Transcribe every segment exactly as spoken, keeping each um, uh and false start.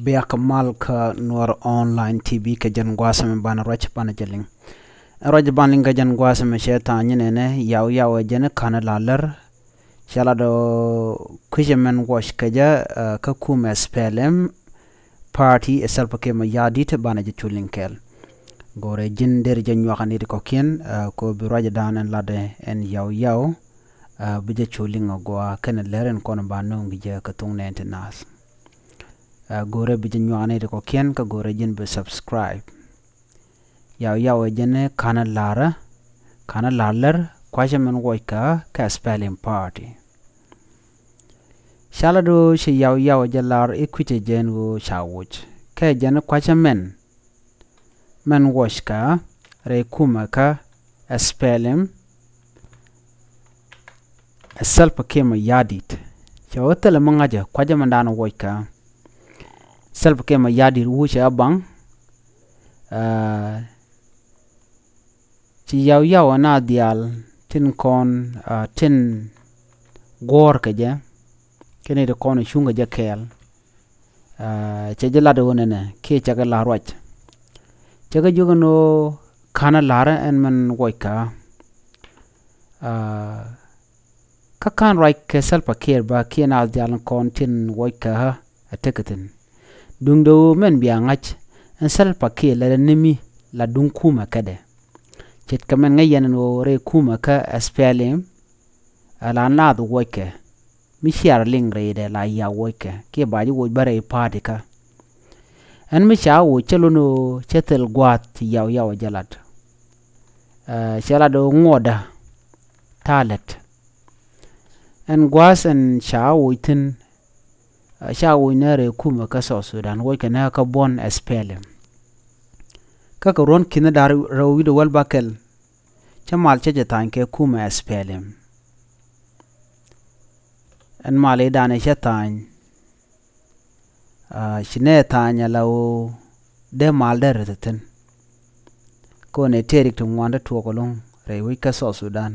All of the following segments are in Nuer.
Bia kɛ mal kä Nuɔr Online T V kɛ jɛn gua̱a̱th ɛmɛ banɛ ruac banɛ jɛ liŋ. Ɛn ruac banɛ liŋ kɛ jɛn gua̱a̱th ɛmɛ cɛ tha̱a̱ŋ nyi nɛnɛ Yaw Yaw ɛ jɛn ɛ ka̱n ɛ la lär. Cɛ la dɔ̱ kui̱cɛ mɛn watch kɛ jɛ, ɛ, kä kumɛ S P L M party ɛ Salva Kiir Mayardit banɛ jɛ cu liŋ kɛɛl. Go̱rɛ ji̱n der jɛ nyuak ni ti kɔ̱kiɛn, ɛ, ko bi ruac dan ɛn latdɛ ɛn Yaw Yaw, ɛ, bi jɛ cu liŋ ɛ gɔaa kɛnɛ lär ɛn kɔn ba no̱o̱ŋ jɛ kɛ thuŋ nɛn ti naath. Ɛ, go̱rɛ bi jɛ nyuak ni ti kɔ̱kiɛn kä go̱rɛ ji̱n bi subscribe. Yaw Yaw ɛ jɛn ɛ ka̱n ɛ la̱rä, ka̱n ɛ la̱r lär kuacä mɛn watch kä kɛ S P L M party. Cä la do̱ ci Yaw Yaw ɛ jɛ la̱r i̱ kui̱cɛ jɛn ɣöö ca watch kɛ jɛn kuacä mɛn, mɛn watch kä rɛy kumɛ kä S P L M ɛ Salva Kiir Mayardit. Cɛ wä thilɛ mi ŋa̱cä kuacä mɛn dan watch kä Salva Kiir Mayardit wucɛ a baŋ. Ɛ, ci Yaw Yaw ɛ na diaal tin kɔn, ɛ, tin guɔ̱ɔ̱r kɛ jɛ kɛn iti kɔn cuŋ kɛ jɛ kɛɛl. Ɛ, cɛ jɛ lat ɣöö nɛnɛ kiɛ cɛ kɛ la̱r ruac. Cɛ kɛ jiök ɛn ɣöö ka̱n ɛ la̱rä ɛn mɛn watch kä, ɛ, kä ka̱n ruac kɛ Salva Kiir bä kiɛ naath diaal kɔn tin watch kä ɣä ɛ tekɛ thi̱n. Duundɛ ɣöö mɛn bia ŋa̱c ɛn Salva Kiir lɛ rɛ ni mi la duŋ kumɛ kädɛ. Ce̱tkɛ mɛn ŋäc yɛn ɛn ɣöö rɛy kumɛ kä S P L M ɛ la naath watch kɛ mi ciar liŋ rɛydɛ la Yaw watch kɛ kiɛ ba ji̱ watch bä rɛy party kä. Ɛn mi ca watch cä lon ɣöö cä thil gua̱a̱th ci Yaw Yaw ɛ jɛ lat. Ɛ, cɛ lat ɣöö ŋuɔ̱tdä ta̱a̱ lät. Ɛn gua̱a̱th ɛn ca watch thi̱n, ɛ, ca watch ni rɛy kumɛ kä South Sudan, watch kɛ ni kä buɔ̱n S P L M. Kä kɛ ruɔ̱n ki̱n da̱r rɛw wi̱cdɛ wäl bäkɛl cä mal cä jɛ tha̱a̱ny kɛ kumɛ S P L M. Ɛn mal i̱ danɛ cä tha̱a̱ny, ɛ, ci nɛ tha̱a̱ny ala ɣöö dee mal dee rɛth thi̱n. Kɔn ɛ tëë rik ti ŋuan ti tuɔɔk ɛlɔ̱ŋ rɛy wec kä South Sudan.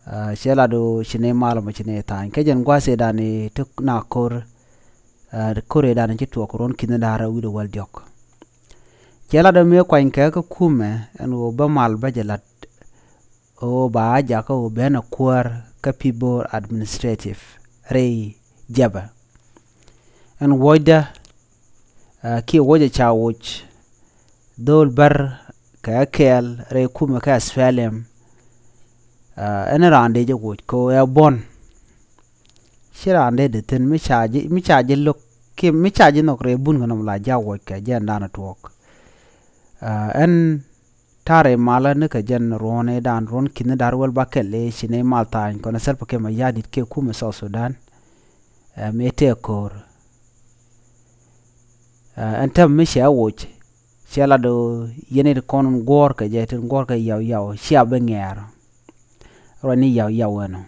Ɛ, cɛ lat ɣöö ci nɛ mal mɔ ci nɛ tha̱a̱ny kä jɛn gua̱a̱th ëëdan ëë ti na ko̱r, ɛ, ko̱r ëëdan ci tuɔɔk ruɔ̱n ki̱n da̱a̱r wi̱cdɛ wäl diɔ̱k. Cɛ lat ɣöö mëë kuany kɛ kä kumɛ ɛn ɣöö bä mal bä jɛ lat ɣöö ba a jakä ɣöö ben a kuäär kä Pibor Administrative rɛy Jɛbɛ. Ɛn wuɔ̱cdä, ɛ, kiɛ wuɔ̱cɛ ca watch dhol bär kɛ kɛɛl rɛy kumɛ kä S P L M. Ɛ, ɛn raan dee jɛ watch kɛ ɣöö ɛ buɔ̱n. Ci raan dee dee thi̱n mi ca ji̱, mi ca ji̱ lo̱k kiɛ mi ca ji̱ nhɔk rɛy bun kɛ nɔm la ja̱ watch kɛ jɛn danɔ tuɔɔk. Ɛ, ɛn ta̱rɛ malä ni kɛ jɛn ruɔ̱n i̱ dan ruɔ̱n ki̱n da̱r wäl bäkɛl i̱ ci ni mal tha̱a̱ny kɔn ɛ Salva Kiir Mayardit kiɛ kumɛ South Sudan. Ɛ, mëë tëë ko̱r. Ɛ, ɛn täämɛ mi cɛ watch cɛ lat ɣöö yɛn i̱ ti kɔn guɔ̱ɔ̱r kɛ jɛ tin guɔ̱ɔ̱r kɛ Yaw Yaw cia bi ŋɛɛr. Ruac ni Yaw Yaw ɛnɔ.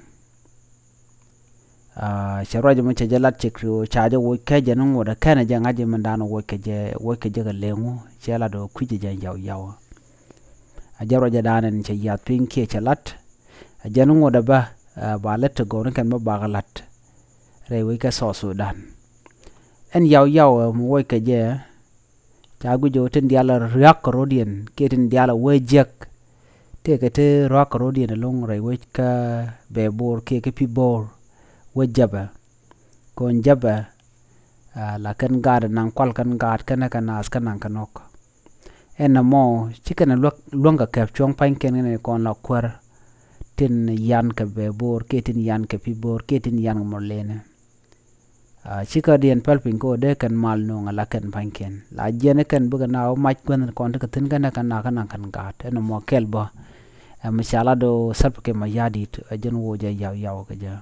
Aa, cɛ ruac mɔ cɛ jɛ lat cɛ kɛ ɣöö ca jɛ watch kä jɛn ŋuɔ̱t ɛ kɛnɛ jɛ ŋa̱c jɛ mɛn da̱a̱n watch kɛ jɛ, watch kɛ jɛ kɛ leŋ ɣöö cɛ lat ɣöö kui̱c jɛ jɛn Yaw Yaw. A jɛ ruac ɛ da̱a̱n ɛn cɛ yath piny kiɛ cɛ lat. A jɛn ŋuɔ̱t ɛ bä, aa, ba lät ti gɔ̱r ni kɛn bä bakɛ lat. Rɛy wec kä South Sudan. Ɛn Yaw Yaw ɛ mɔ watch kɛ jɛ, ca guic ɣöö tin diaal a ria̱k kɛ ro̱diɛn kiɛ tin diaal a wee jiäk. Tëëkɛ ti ria̱k kɛ ro̱diɛn ɛlɔ̱ŋ rɛy wec kä Bɛɛbor kiɛ kä Pibor wec Jɛbɛ. Kɔn Jɛbɛ, aa, la kɛn gaat naŋ kual kɛn gaat kɛnɛ kɛ naath kä naŋ kɛ nɔk. Ɛn ɛmɔ ci kɛn ɛ luäk, luäŋ kɛ kɛp cuɔ̱ŋ pa̱nykiɛn kɛnɛ kɔn la kuäär tin yan kɛ Bɛɛbor kiɛ tin yan kɛ Pibor kiɛ tin yan kɛ Murlenɛ. Aa, cikɛ diɛn päl piny kä ɣöö dee kɛn mal nööŋ ala kɛn pa̱nykiɛn. La jiɛn i̱ kɛn bikɛ na wä mac guänh kɔn ti kɛ thi̱n kɛnɛ kɛn na kɛn na kɛn gaat. Ɛn ɛmɔ kɛl bä. Ɛ mi ca lat ɣöö Salva Kiir Mayardit, ɛ jɛn woc ɛ Yaw Yaw kɛ jɛ.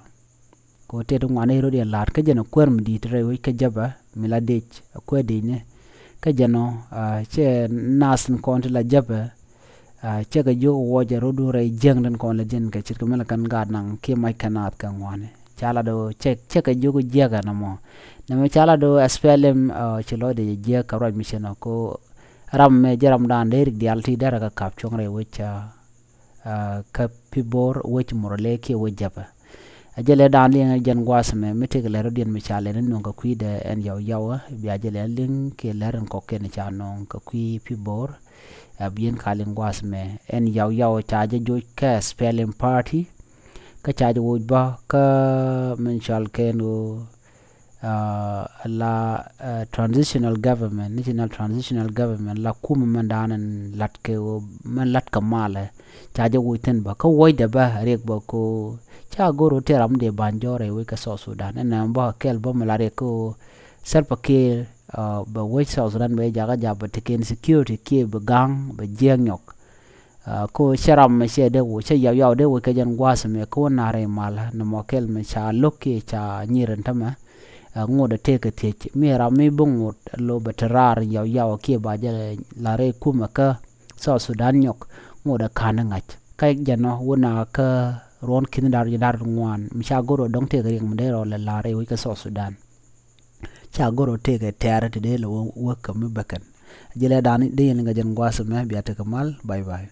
Kɛ ɣöö tëë ti ŋuan i̱ ro̱diɛn la̱a̱t kä jɛn ɛ kuäär mi di̱i̱t rɛy wec kä Jɛbɛ mi la dec, ɛ kuäär dec ni. Kä jɛn ɔ, aa, cɛ naath in kɔn ti la Jɛbɛ, aa, cɛ kɛ jiök wuɔcɛ rɔ̱dun rɛy jiäkdun kɔn lɛ ji̱n kɛ ce̱tkɛ mi la kɛn gaat naŋ kiɛ mac kɛ naath kɛ ŋuani. Ca lat ɣöö cɛ, cɛ kɛ jiök jiäk ɛn ɛmɔ. Nɛmɛ ca lat ɣöö S P L M, aa, ci lɔcdɛ jɛ jiäk kɛ ruac mi cɛ nɔ ko ram mɛ jɛ ramdan dee rik diaal ti derɛ kɛ kap cuɔ̱ŋ rɛy wec, aa, aa, kä Pibor wec Murle kiɛ wec Jɛbɛ. A jɛ lɛ dan liŋ jɛn gua̱a̱th mɛ mi tëk lɛr rɔ diɛn mi ca lɛn in nuŋ kɛ kui̱ dɛ ɛn Yau Yau. Bia jɛ lɛn liŋ kiɛ lɛr in kɔk kɛn ca nuŋ kɛ kui̱ Pibor. A bien ka liŋ gua̱a̱th mɛ ɛn Yau Yau ca jɛ joc kɛ spelling party. Kä ca jɛ woc bä kä min cɔal kɛn ɣöö la transitional government, national transitional government, la kumɛ mɛn da̱a̱n in lat kɛ ɣöö mɛn lat kɛ malɛ. Ca jɛ wuc thi̱n bä kä wuɔcdɛ bä riɛk bä ko ca go̱r ɣöö tëë ram dee ba̱ny jɔ̱ɔ̱r rɛy wec kä South Sudan. Ɛn nɛmɛ bä kɛl bä mi la riɛk ko Salva Kiir bɛ wec South Sudan bɛ jakä jap bɛ tekɛn security kiɛ bɛ ga̱ŋ bɛ jiɛk nyɔk. Ko cɛ ram mɛ cɛ dee wuc, cɛ Yau Yau dee wuc kɛ jɛn gua̱a̱th mɛ ko nar rɛy malä nɛ mɔ kɛl mɛ ca lo̱k kiɛ ca nyir ɛn tämɛ. Ŋot a tëëkɛ thiec mi ram mi bi ŋot lo bɛ te raar Yau Yau kiɛ ba jɛ la rɛy kumɛ kä South Sudan nyɔk. Ŋot a ka̱n ŋa̱c kä jɛn ɔ wä na kä ruɔ̱n ki̱n da̱r ji̱ da̱r ŋuan mi ca go̱r ɔ dɔ̱ŋ tëëkɛ riɛk mi dee rɔ lɛ la rɛy wec kä South Sudan. Ca go̱r ɔ tëëkɛ tɛɛr ti dee lɛ wä kä mi bäkɛn. Jɛ lɛ da̱a̱n dee yɛn liŋ kɛ jɛn gua̱a̱th mɛ bia tekɛ mal. Bye bye.